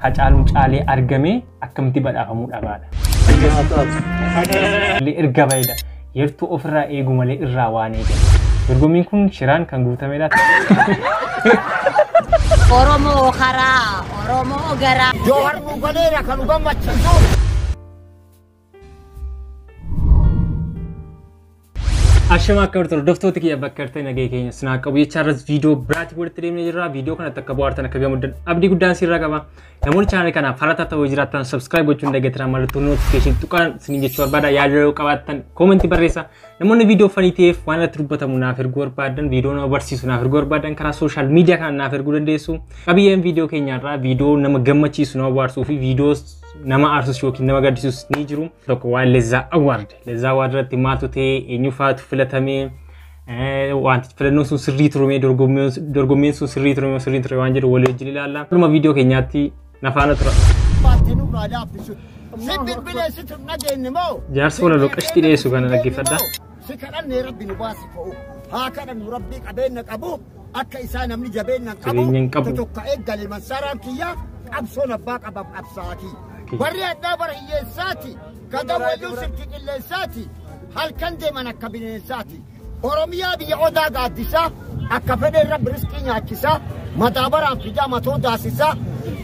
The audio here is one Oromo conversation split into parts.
Hacaaluun caalee argamee akkamitti badhaafamuu dhabaadha. Erga baay'eedha. Yertuu ofirraa eegu malee irraa waan eegan. Dorgommiin kun shiraan kan guutamedha. Oromoo karaa, Oromoo garaa. Joohar nu galeera kan nu gammachiisu. Ashama akka hortan hordoftoota kiyya bakka hirtee nagee keenya sinaa qabu jecha irras viidiyoo biraatti walitti deemnee jirra. Viidiyoo kanatti akka bohaartan akka gammaddan abdii guddaan sirraa qaba. Namoonni chaanalii kanaaf haaraa ta'uu jiraattan subscribe gochuun dagatinaa mallattoo notification tuqaan isiniin jechuu barbaada. Yaada yoo qabaattan koomentii barreessa. Namoonni viidiyoo fanii ta'eef waan irratti dubbatamu naaf erguu barbaadan, viidiyoo nama barsiisu naaf erguu barbaadan karaa sooshaal miidiyaa kana naaf erguu dandeessu. Qabiyyeen viidiyoo keenyaarraa viidiyoo nama gammachiisu, nama bohaarsuu fi viidiyoo nama aarsus yookiin nama gaddisiisus ni jiru. Tokko waan Leezaa Award. Leezaa Award irratti maaltu ta'e, eenyufaatu filatame, wanti filannoon sun sirrii turme, dorgommiin sun sirrii turme, sirrii ture waan jedhu walii wajjin ilaalla. Dhuma viidiyoo keenyaatti na faana tura. Baattee nurraa laaffisu. Si bilbilee si dhageenye moo? Jaarsa walaloo qashtii dhiyeessu kana dhaggeeffadha. Si kadhannee rabbi nu baasi fo'u. Haa kadhannu rabbii qabeenya qabu. Akka isaa namni jabeenya hin qabu. Jabeenya hin qabu. Totokka'ee gale mansaraan kiyya qabsoon abbaa qabaaf qabsaati. Warri addaa bara hiyyeessaati. Gadawayyuu sirki qilleensaati. Halkan deeman akka bineensaati. Oromiyaa biyya odaa gaaddisaa. Akka fedhe rabbi riskii nyaachisaa. Madaabaraan fidaa matoo daasisaa.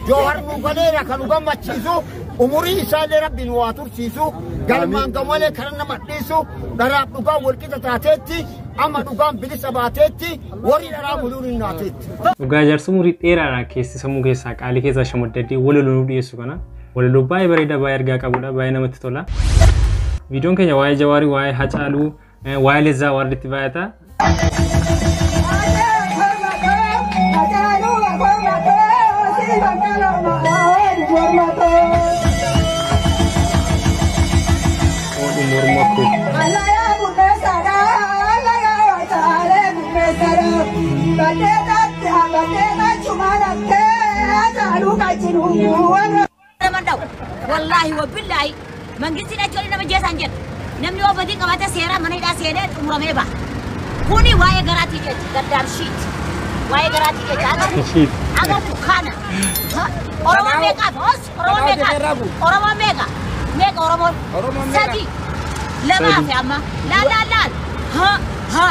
Joohar nu galeera kan nu gammachiisu. Umurii isaallee rabbi nu waa tursiisu. Galmaan gamolee kan nama dhiisu. Dharaaf dhugaan walqixa taateetti. Amma dhugaan bilisa baateetti. Warri dharaa muluun hin naateetti. Dhugaa jaarsa umurii dheeraadha keessi sammuu keessaa qaalii keessaa shamaddaddee walaloo nu dhiyeessu kana. Walaloo baay'ee bareedaa baay'ee ergaa qabudha baay'ee namatti tola. Viidiyoon keenya waa'ee Jawaarii, waa'ee Hacaaluu, waa'ee Leezaa Awaarditti baay'ata. Oodhu morma koo. Nama dha'u. Wallaahi wabillaahi mangistiin achi olii nama jeesaan jedhu. Namni yoo badii qabaate seera mana hidhaa seenee xumuramee ba'a. Kuni waa'ee garaatii jecha gaddaabshiiti. Waa'ee garaatii jecha agartu. Shiit. Agartu kana. Oromoon meeqaaf? Hos Oromoon meeqaaf? Oromoon meeqa? Meeqa Oromoon? Sadi. Lamaa fi amma. Laal laal laal. Ha ha.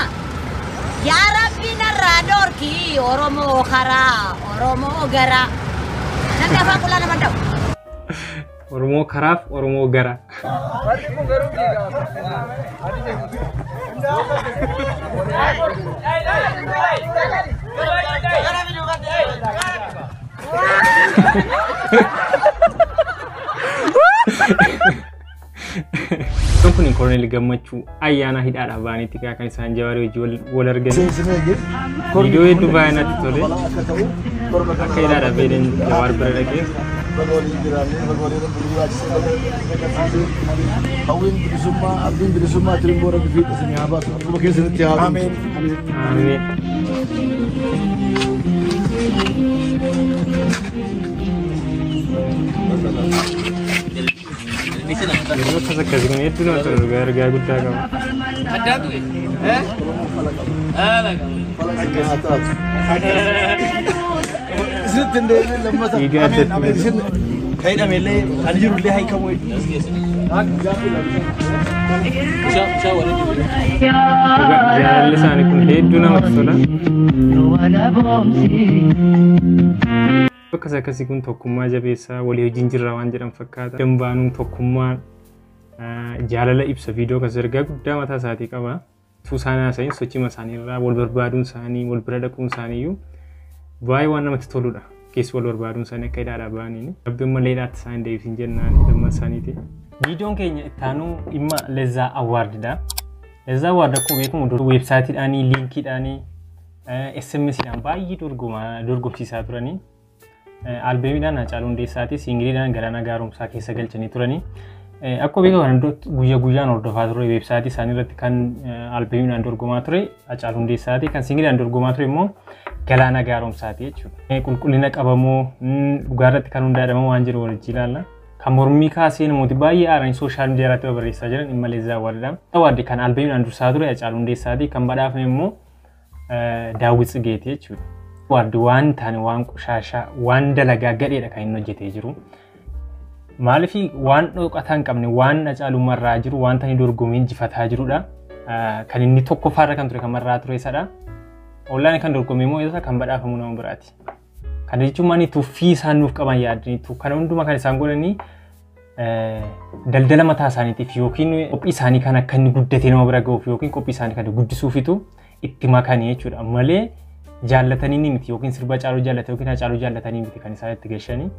Yaa Rabbi narraa dhorki Oromoo karaa Oromoo garaa. Namni afaan qullaa nama dha'u. Oromoo karaaf Oromoo gara. Iddoon kun Koroneel Gammachuu ayyaana hidhaadhaa ba'anitti kan isaan Jawaarii wajjin wal argan. Viidiyoo hedduu baay'ee natti tole. Akka hidhaadhaa ba'een Jawaar bira dhaqee. Hawwiin bilisummaa, abdiin bilisummaa tirimboo rabbi fiixa isin haa baasu. Akkuma keessanitti haa baasu. Ameen. Yeroo akkas akkasii kun hedduu namatti tola dhugaa ergaa guddaa qaba. Haa taatu. Isinitti hin deebiin lammata. Dhiiga addatti. Isin kan hidhamellee kan jirullee hiikamu. Dhugaa jaalalli isaanii kun hedduu namatti tola. Akkas akkasii kun tokkummaa jabeessaa walii wajjin jirra waan jedhan fakkaata. Dambaanuun tokkummaa jaalala ibsa viidiyoo kanas ergaa guddaa mataa isaatii qaba. Utuu isaan haasa'in sochii isaanii irraa wal barbaaduun isaanii wal bira dhaquun isaanii iyyuu baay'ee waan namatti toludha. Keessi wal barbaaduun isaanii akka hidhaadhaa ba'aniin. Rabbiin malee hidhaatti isaan hin deebisin jennaan lamman isaaniiti. Viidiyoon keenya itti aanu dhimma Leezaa Awaardidha. Leezaa Awaard akkuma beekamu weebsaayitiidhaanii, liinkiidhaanii, SMSdhaan baay'ee dorgomsiisaa turanii. Albeemiidhaan Hacaaluu Hundeessaatii siingiliidhaan Galaanaa Gaaromsaa keessa galchanii turanii. Akkuma beekamu kan guyyaa guyyaan hordofaa ture weebsaayitii isaanii irratti kan albeemiidhaan dorgomaa ture Hacaaluu Hundeessaatii kan siingiliidhaan dorgomaa ture immoo Galaanaa Gaaromsaati jechuudha. Qulqullina qabamoo dhugaa irratti kan hundaa'e waan jiru walitti ilaalla. Kan mormii kaasee namooti baay'ee aaranii sooshaal miidiyaa irratti barreessaa jiran dhimma Leezaa Awaardidha. Awaardi kan albeemiidhaan dursaa ture Hacaaluu Hundeessaatii kan badhaafame immoo Daawwit Tsigeeti jechuudha. Award waan taane, waan qushaashaa, waan dalagaa gadheedha kan inni hojjetee jiru. Maaliif waan dhokataa hin qabne, waan Hacaaluu marraa jiru, wanta inni dorgomee injifataa jirudha. Kan inni tokkoffaarra kan ture kan marraa ture isadha. Ollaan kan dorgomee immoo isa kan badhaafamu nama biraati. Kana jechuun maani tuffii isaan nuuf qaban yaadaniitu kana hundumaa kan isaan godhanii daldala mataa isaaniitiif yookiin qophii isaanii kan akka inni guddatee nama bira ga'uuf yookiin qophii isaanii kan guddisuufitu itti makanii jechuudha malee jaallatanii ni miti yookiin sirba Hacaaluu jaallatan yookiin Hacaaluu jaallatanii miti kan isaan itti gashanii.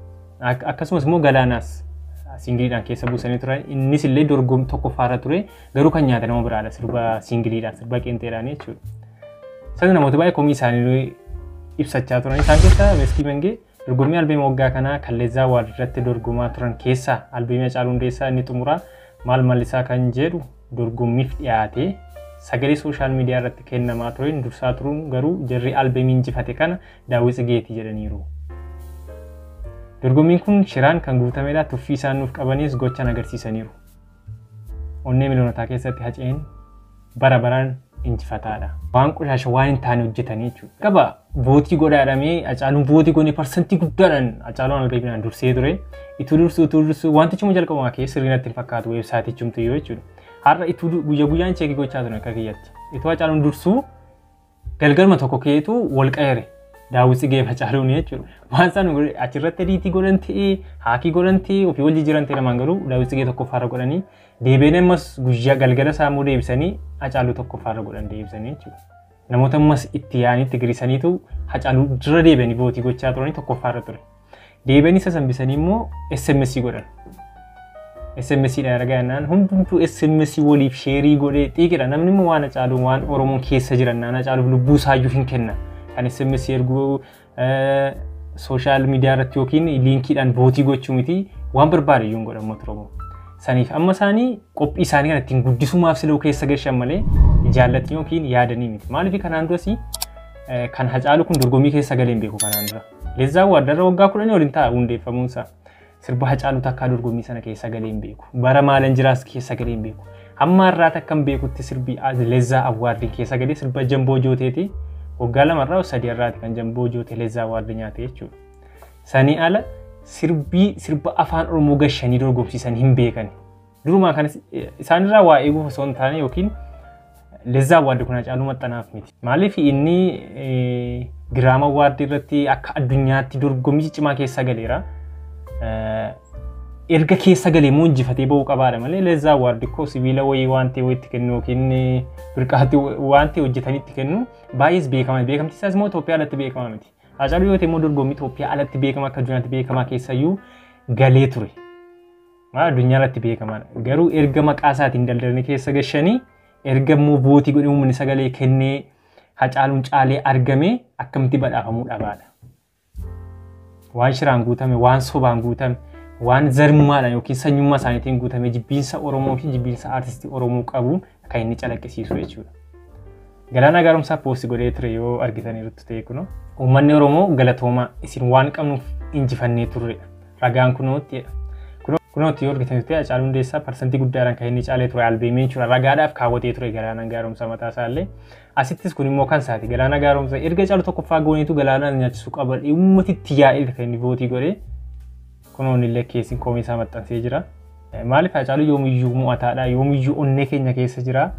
Akkasumas immoo Galaanaas singiliidhaan keessa buusanii turan, innis illee dorgom tokkoffaarra ture, garuu kan nyaata nama biraadha sirba singiliidhaan, sirba qeenxeedhaan jechuudha. Sana namoota baay'ee komii isaanii ibsachaa turan. Isaan keessaa Meskii Mangee dorgommii albeema waggaa kanaa kan Leezaa Award irratti dorgomaa turan keessaa albeemii Hacaaluu Hundeessaa inni xumuraa maal mallisaa kan jedhu dorgommiif dhiyaate sagalee social media irratti kennamaa tureen dursaa turuun garuu jarri albeemii injifate kana Daawwit Tsigeetii jedhaniiru. Dorgommiin kun shiraan kan guutamedha. Tuffii isaan nuuf qabanis gochaan agarsiisaniiru. Onnee miliyoonotaa keessatti Haceen bara baraan injifataadha. Waan qushaasha waan hin taane hojjetanii jechuudha. Qaba vote godhaadhamee Hacaaluun vote goonee parsantii guddaadhaan Hacaaluun albeeminaan dursee ture. Ituu dursuu ituu dursuu wantichi immoo jalqabumaa kee sirrii natti hin fakkaatu weebsaayitichumtu yoo jechuudha. Har'a ituu guyyaa guyyaan check gochaa turan akka kiyyatti. Ituu Hacaaluun dursuu galgalma tokko keetu wal qayyare. Daawwit Tsigee Hacaaluun jechuudha. Waan isaan achirratti edit godhan ta'ee, hack godhan ta'ee, ofii wal jijjiiran ta'e lamaan garuu Daawwit Tsigee tokkoffaarra godhanii deebiin ammas guyyaa galgala isaa immoo deebisanii Hacaaluu tokkoffaarra godhan deebisanii jechuudha. Namoota ammas itti yaa'anii itti girisaniitu Hacaaluu dura deebi'anii vote gochaa turanii tokkoffaarra ture. Deebi'anii isa sambisanii immoo SMS godhan. SMS dhaan ergaa jennaan hundumtuu SMS waliif share godhee xiiqidha. Namni immoo waan Hacaaluu, waan Oromoon keessa jiran naan Hacaaluuf lubbuu isaayyuu hin kenna. Kan SMS erguu social media irratti yookiin liinkiidhaan vote gochuu miti, waan barbaade iyyuu hin godhan uummata Oromoo. Saniif amma isaanii qophii isaanii kana ittiin guddisumaaf siluu keessa gashan malee jaallatanii yookiin yaadanii miti. Maaliif kanaan duras kan Hacaalu kun dorgommii keessa galee hin beeku kanaan dura. Leezaa Award waggaa 10 waliin ta'a hundeeffamuunsaa. Sirba Hacaaluu takkaa dorgommii sana keessa galee hin beeku. Bara maalan jiraas keessa galee hin beeku. Hamma har'aa takka hin beekutti sirbi Leezaa Award keessa galee sirba Jamboo Jooteeti. Waggaa 2rraa 3 irraati kan Jamboo Jootee Leezaa Award nyaate jechuudha. Sanii ala sirbii sirba afaan Oromoo gashanii dorgomsiisan hin beekan. Durumaa kan isaanirraa waa eeguuf osoo hin taane yookiin Leezaa Award kun Hacaaluu maxxanaaf miti. Maaliif inni Grammy Award irratti akka addunyaatti dorgommii cimaa keessa galeera. Erga keessa galee immoo injifatee bahuu qabaadha malee Leezaa Award koo sibiila wayii waan ta'e wayii itti kennu yookiin birqaatti waan ta'e hojjetanii itti kennu baay'ees beekama. Beekamtii isaas immoo Itoophiyaa alatti beekama miti. Hacaaluu yoo ta'e immoo dorgommii Itoophiyaa alatti beekama, akka addunyaatti beekamaa keessayyuu galee ture. Maal addunyaa alatti beekamaadha. Garuu erga maqaa isaatiin daldalanii keessa gashanii, erga immoo vote godhee uummanni sagalee kennee Hacaaluun caalee argame akkamitti badhaafamuu dhabaadha. Waan shiraan guutame, waan sobaan guutame, waan zarummaadhaan yookiin sanyummaa isaaniitiin guutame, jibbiinsa Oromoo fi jibbiinsa aartistii Oromoo qabuun kan inni calaqqisiisu jechuudha. Galaanaa Gaaromsaa post godhee ture yoo argitaniirtu ta'e kunoo. Uummanni Oromoo galatoomaa, isin waan qabnuuf injifannee turredha. Ragaan kunootti kunootti yoo argitaniirtu ta'e Hacaaluu Hundeessaa parsantii guddaadhaan kan inni caalee ture albeemee jechuudha. Ragaadhaaf kaawwatee ture Galaanaan Gaaromsaa mataa isaallee. Asittis kun immoo kan isaati. Galaanaa Gaaromsaa erga Hacaaluu tokkoffaa gooneetu Galaanaan nyaachisuu qaba. Uummati itti yaa'ee kan inni vote godhee kunoon illee keessin koomii isaa maxxansee jira. Maaliif Hacaaluu yoomiyyuu mo'ataadha, yoomiyyuu onnee keenya keessa jira.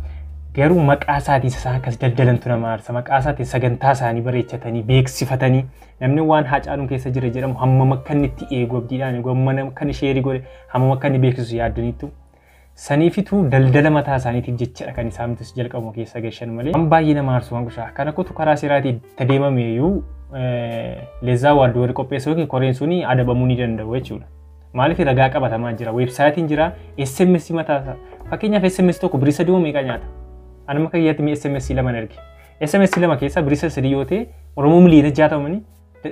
Garuu maqaa isaatiin isaan akkas daldalantu nama aarsa. Maqaa isaatiin sagantaa isaanii bareechatanii beeksifatanii namni waan Hacaaluun keessa jira jedhamu hammam akka inni itti eegu abdiidhaan eegu, hammam akka inni share godhe, hammam akka inni beeksisu yaaddaniittu. Saniifituu daldala mataa isaaniitiif jechadha kan isaan nutis jalqabu keessa gashan malee. Waan baay'ee nama aarsu waan goshaa. Kana kootu karaa seeraatiin itti adeemame iyyuu Leezaa Award warri qopheessu yookiin koreen suni adabamuu ni danda'u jechuudha. Maaliif ragaa qabatamaa jira, weebsaayitiin jira, SMS mataa isaa. Fakkeenyaaf SMS tokko birrii 3 meeqa nyaata? Ani akka kiyyaatti mee SMS 2 erge. SMS 2 keessaa birrii 3 yoo ta'e Oromoo miliyoona 60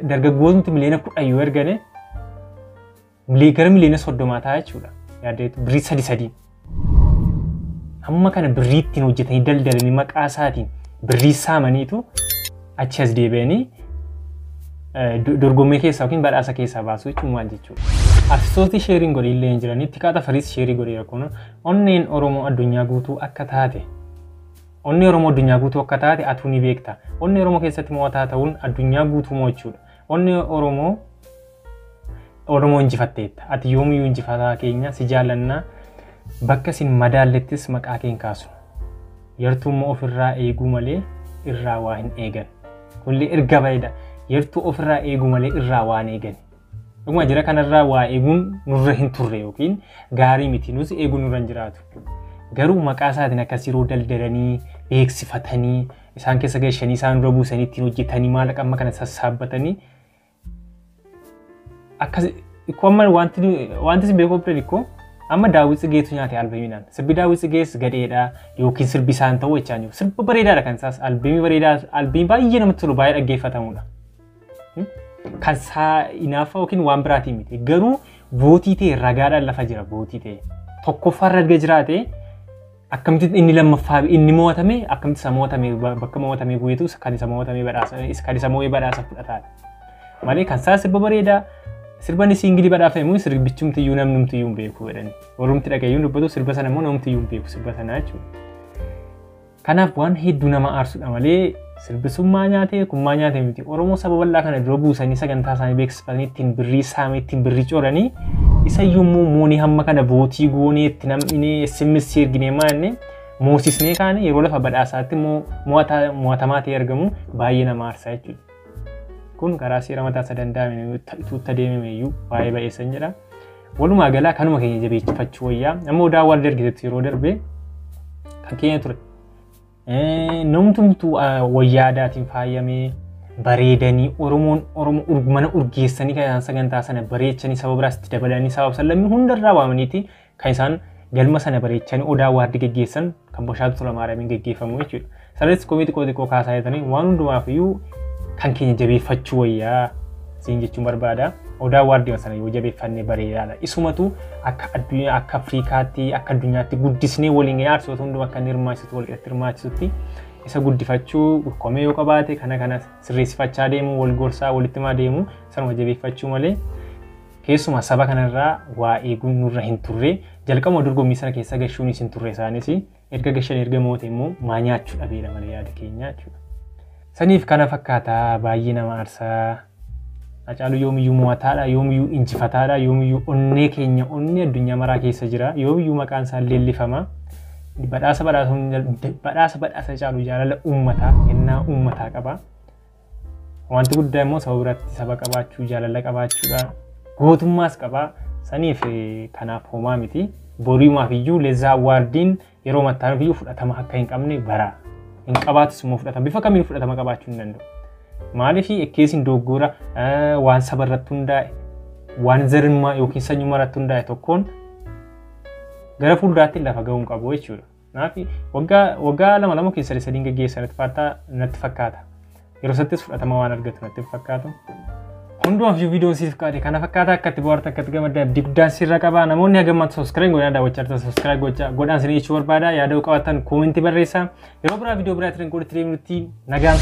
dargaggoonni miliyoona 10 yoo ergane gara miliyoona 30 ta'a jechuudha. Yaaddeetu birrii 3 3. Hamma kana birrii ittiin hojjetanii daldalanii maqaa isaatiin birrii saamaniitu achi as deebi'anii dorgommii keessaa yookiin badhaasa keessaa baasuu jechuun maal jechuudha? Artistooti share godhee illee hin jiranii itti kaata fariis share godheera kun onneen Oromoo addunyaa guutuu akka taate Onni Oromoo addunyaa guutuu akka taate atuu ni beekta. Onni Oromoo keessatti mo'ataa ta'uun addunyaa guutuu mo'achuudha. Onni Oromoo Oromoo injifatteetta. Ati yoomiyyuu injifataa keenya si jaallannaa. Bakka isin madaallettis maqaa keen kaasu. Yartuu immoo ofirraa eeguu malee irraa waa hin eegan. Kunillee erga bareeda. Yartuu ofirraa eeguu malee irraa waan eegan. Dhuguma jira kanarraa waa eeguun nurra hin turre yookiin gaarii miti. Nus eeguun nurra hin jiraatu. Garuu maqaa isaatiin akkas yeroo daldalanii beeksifatanii isaan keessa galchanii isaan dura buusanii ittiin hojjetanii maallaqa amma kana sassaabbatanii akkas ikkoo amma wanti isin beekuu qabdan ikkoo amma Daawit Tsigeetu nyaate albeemiidhaan. Sirbi Daawit Tsigees gadheedha yookiin sirbi isaan ta'uu jechaa jiru. Sirba bareedaadha kan isaas albeemii bareedaa albeemii baay'ee namatti tolu baay'ee dhaggeeffatamudha. Kan isaa hinaaffaa yookiin waan biraatiin miti. Garuu bootii ta'e ragaadhaan lafa jira bootii ta'e. Tokkoffaarra erga jiraate akkamitti inni lammaffaa inni mo'atame akkamitti isa mo'atame bakka mo'atame bu'eetu kan isa mo'atame badhaasa kan isa mo'ee badhaasa fudhataadha. Malee kan isaa sirba bareedaa sirba inni siingilii badhaafame immoo sirbichumtiyyuu namnumtiyyuu hin beeku jedhani. Warrumti dhagayyuu dubbatu sirba sana immoo namumtiyyuu hin beeku sirba sana jechuudha. Kanaaf waan hedduu nama aarsudha malee sirbisummaa nyaatee kummaa nyaatee miti. Oromoo saba bal'aa kana dura buusanii sagantaa isaanii beeksifatanii ittiin birrii saamee ittiin birrii coranii isa yommuu moonii hamma kana bootii goonee itti nam'inee SMS erginee maanne moosisnee kaane yeroo lafa badhaasaatti immoo mo'atamaa ta'ee argamu baay'ee nama aarsaa jechuudha. Kun karaa seera mataa isaa danda'ame tuutta deemame iyyuu baay'ee ba'eessan jedha. Walumaa galaa kanuma keenya jabeeffachuu wayyaa. Amma odaa waan argitetti yeroo darbe kan keenya ture. Namtumtuu wayyaa aadaatiin faayamee bareedanii Oromoon Oromoo mana urgeessanii kan isaan sagantaa sana bareechanii saba biraas itti dabalanii sababa lammii hundarraa waamaniiti kan isaan galma sana bareechanii odaa waardi geggeessan kan Bashaatu Tolamaariyaamiin geggeeffamu jechuudha. Sanis komii xiqqoo xiqqoo kaasaa jirtanii waan hundumaaf iyyuu kan keenya jabeeffachuu wayyaa siin jechuun barbaada. Odaa waardii sana yoo jabeeffanne bareedaadha. Isumatu akka addunyaa akka Afrikaatti akka addunyaatti guddisnee waliin aarsoota hundumaa akka inni hirmaachisutti wal qixatti hirmaachisutti isa guddifachuu komee yoo qabaate kana kana sirreessifachaa deemu wal gorsaa walitti himaa deemu sanuma jabeeffachuu malee keessumaa saba kanarraa waa eeguun nurra hin turre jalqabuma dorgommii sana keessa gashuunis hin turre isaanis erga gashan erga moote immoo maa nyaachuu dhabeera malee yaada keenya jechuudha. Saniif kana fakkaataa baay'ee nama aarsaa. Hacaaluu yoomiyyuu mo'ataadha, yoomiyyuu injifataadha, yoomiyyuu onnee keenya onnee addunyaa maraa keessa jira, yoomiyyuu maqaan isaa leellifama. Badhaasa badhaasa badhaasa Hacaaluu jaalala uummataa, kennaa uummataa qaba. Wanti guddaa immoo saba biratti saba qabaachuu, jaalala qabaachuudha. Gootummaas qaba. Saniif kanaaf homaa miti. Boriimaaf iyyuu Leezaa Awaardiin yeroo mattaanuuf iyyuu fudhatama akka hin qabne bara. Hin qabaatus immoo fudhatama. Bifa kamiin fudhatama qabaachuu hin danda'u. Maaliif ekkeessiin dogoggora waan saba irratti hundaa'e waan zarimmaa yookiin sanyummaa irratti hundaa'e tokkoon gara fuulduraatti lafa ga'uu hin qabu jechuudha. Kanaaf waggaa lama lama keessa sadiin geggeessan natti fakkaata. Yeroo sattis fudhatama waan argatu natti fakkaatu. Hundumaaf iyyuu viidiyoon siif kaa'ate kana fakkaata akka itti bohaartan akka itti gammaddan abdii guddaan sirra qaba. Namoonni haga ammaatti subscribe godhaa daawwachaa jirtan subscribe gochaa godhaan isin jechuu barbaada. Yaada qabaattan koomentii barreessaa. Yeroo biraa viidiyoo biraatiin walitti deemnutti nagaan.